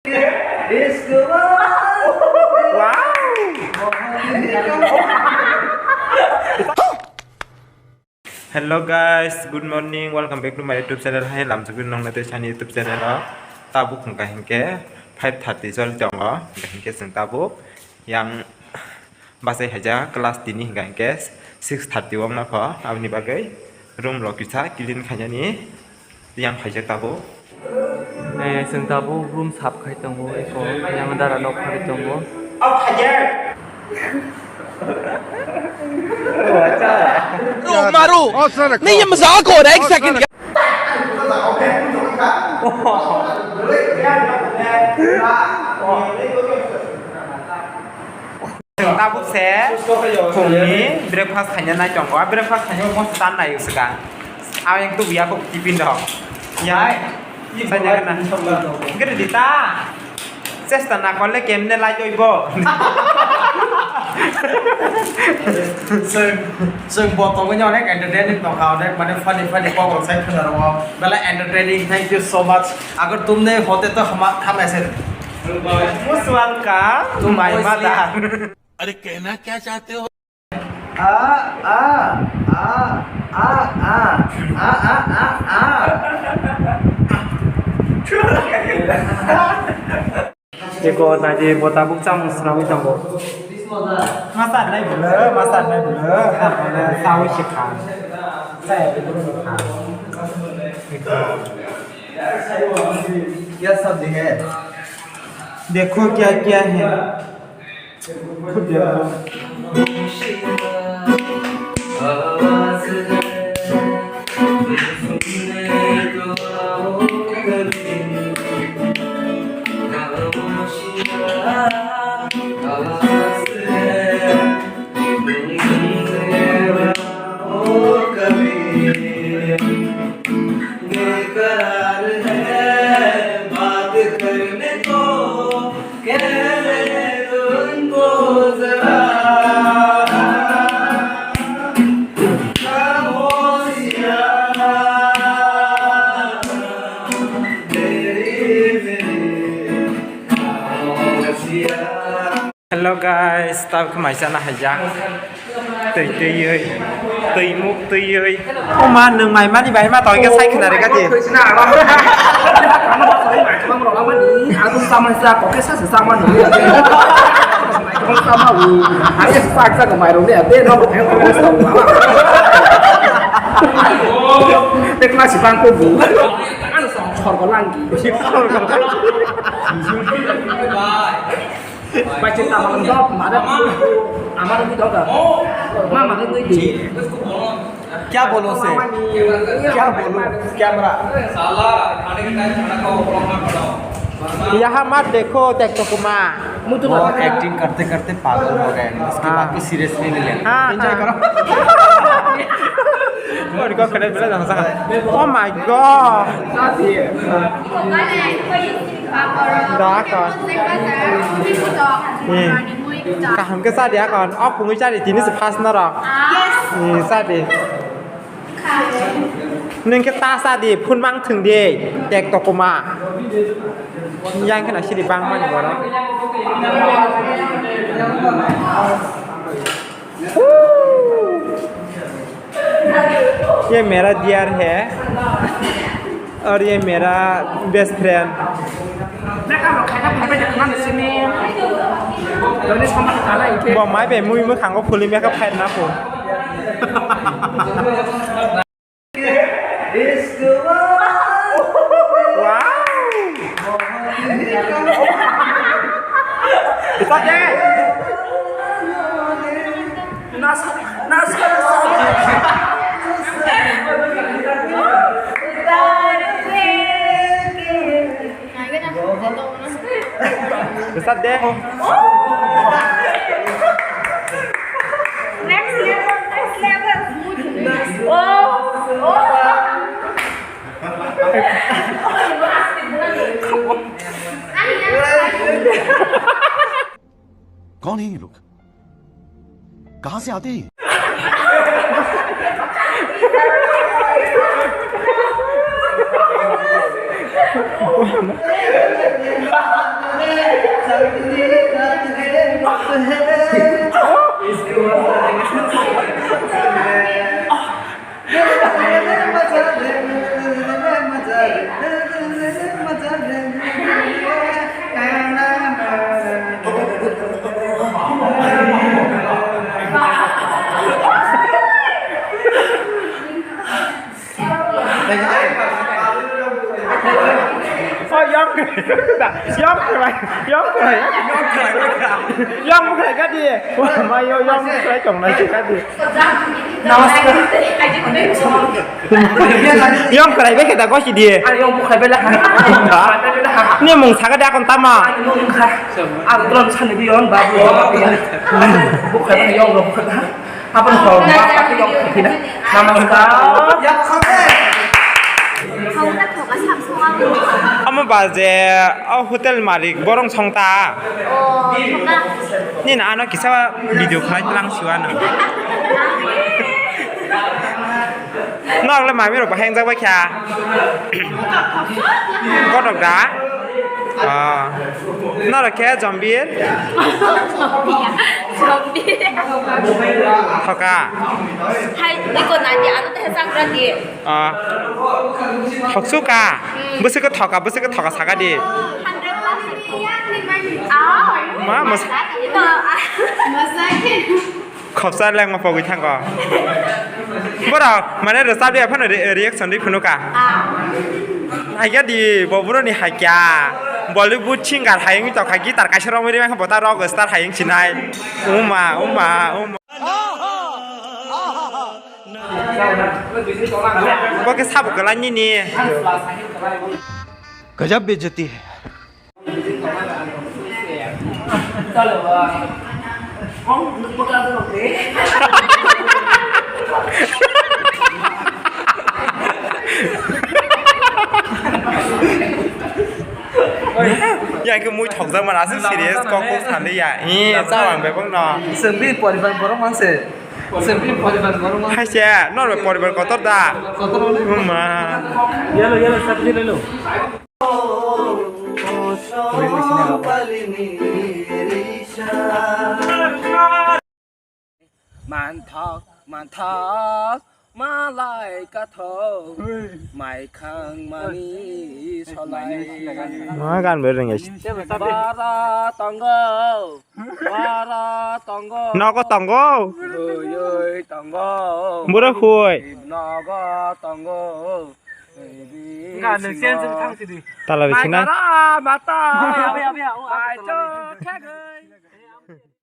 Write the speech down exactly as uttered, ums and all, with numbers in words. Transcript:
Hello guys, good morning, welcome back to my YouTube channel. Hai lamsugwi nongna tei sani YouTube channel o. Tabuk hwnkha hinkhe five thirty choli tongo, hwnkha hinkhe chwng tabuk yang bachai haijak class tini hwnkha hinkhe six thirty o wngna pho, aboni bagwi room rok kisa clean khainani yang khaijak tabuk. Eh, chwng tabuk room sap khai tongo, eko yang dara nok phari tongo. Maru, नहीं, ये मजाक हो रहा है, एक second. Tabuk se phungni breakfast khaina nai tongo. A breakfast khaina mo chan nai swkang. Ang yang tubuya kok tiffin rok. Ya. Saya kena. Gede dita. Chesta na korle kemne lai oibo. Chwng, chwng bo tongwi onek entertaining tongkha, onek mane funny funny kok rok sai khna rwo. Belai entertaining. Thank you so much. Agar tumne hote to hama, hama se. Most welcome to my mother. अरे कहना क्या चाहते हो? Eko naidi bo tabuk chamung swnamwi tongo. Masa nai bwlw, masa nai bwlw, sawi se kha. Chaya bwlw kha. Eko. क्या सब्जी है? देखो क्या क्या है। खुद देखो। बेकरार है बात करने को, कह ले उनको जरा। खामोशियाँ तेरी मेरी खामोशियाँ। Hello guys, tabuk khe mai chana haijak. Twi twiwi, twi muk twiwi. O ma, nwng mai mani bai ma tong khe sai khna rega di. Ang sama sa kok khe sa sa sama ni. Ang sama u. Ang sa sa mai rong ni ate no. Tekna si bang ko bu. Ang sorgo langgi. Bye. Bhai, chinta mano, dok, mare, amar bhi dok. Ma, mare, tui di. क्या बोलो से? क्या बोलो? कैमरा। साला, खाने के टाइम खाना खाओ, ब्लॉग मत बनाओ। यहाँ मत देखो, टेक टोकुमा। वो एक्टिंग करते करते पागल हो गए हैं, उसके बाद को सीरियस नहीं लेना। हाँ, एंजॉय करो। Oh my God. Dak. Hmm. Kaham khe cha di akhon. O kungwi cha di, tini se first norok. Hmm, cha di. Nwng khe ta cha di, phun mang thwng di. Tek tokoma. Yang kheno siri bang mani borok. ये मेरा दियर है और ये मेरा best friend. Bo mai bai mui mwkhango phulwi mekha phairna pho. Wow! It's okay. Nas, nas, nas. Besar deh. Next level, next level. Oh, oh. कौन है ये लोग? कहाँ से आते हैं? Yong kwrai, yong kwrai. Yong kwrai ka di. Ma yo yong kwrai tong nai ka di. Yong kwrai bai khe da gosi di. Ani yong bukhai bai la. Ni mung saga da kon tama. Ani mung kha. Ang tron sani bi yon babu. Bukhai bai yong lo bukhai. Apa ni kau? Apa ni kau? Namaskar. Amo ba je, o hotel malik borong song ta. Nini ano kisa video khlai tlang siwa no. Norok le mami rok bahai wngjak bai kha. Kotok da? Ah. Norok khe Jambir? Thoka. Hai, iko nadi, ano teh sakra di. Ah. Thoksu ka. Bwswk thoka, bwswk thoka saka di. Hundred percent. Ah. Ma, mas- Khopsa lengma pogwi thango. Borok mane rwchapya phano re-, reaction ri phunukha. Haikhe di bo boroni haikya. Bollywood singer hayung tokha guitar kaisa romwi rimai kha bota rock star hayung sinai. Uma, uma, uma. Bo khe sabo kwlai nini. गजब बेइज्जती है। Ya ke mui thokjak mana aswk serious kok kok sandi ya. Ih, chawang bebak no. Sengbi poribar borok manse. Sengbi poribar borok manse. Haise, nor poribar kotor da. Kotor wale. Uma. Yellow, yellow, sabji le lo. Manthok, manthok, malai kathok, maikhang mani solai. Ma gan bai rwngya. Bara tongo, bara tongo. Nogo tongo. Oi, oi, tongo. Bura hui. Nogo tongo. Enggak, ada sense tang sini. Tala di sini. Mata. Apa, apa, apa, apa?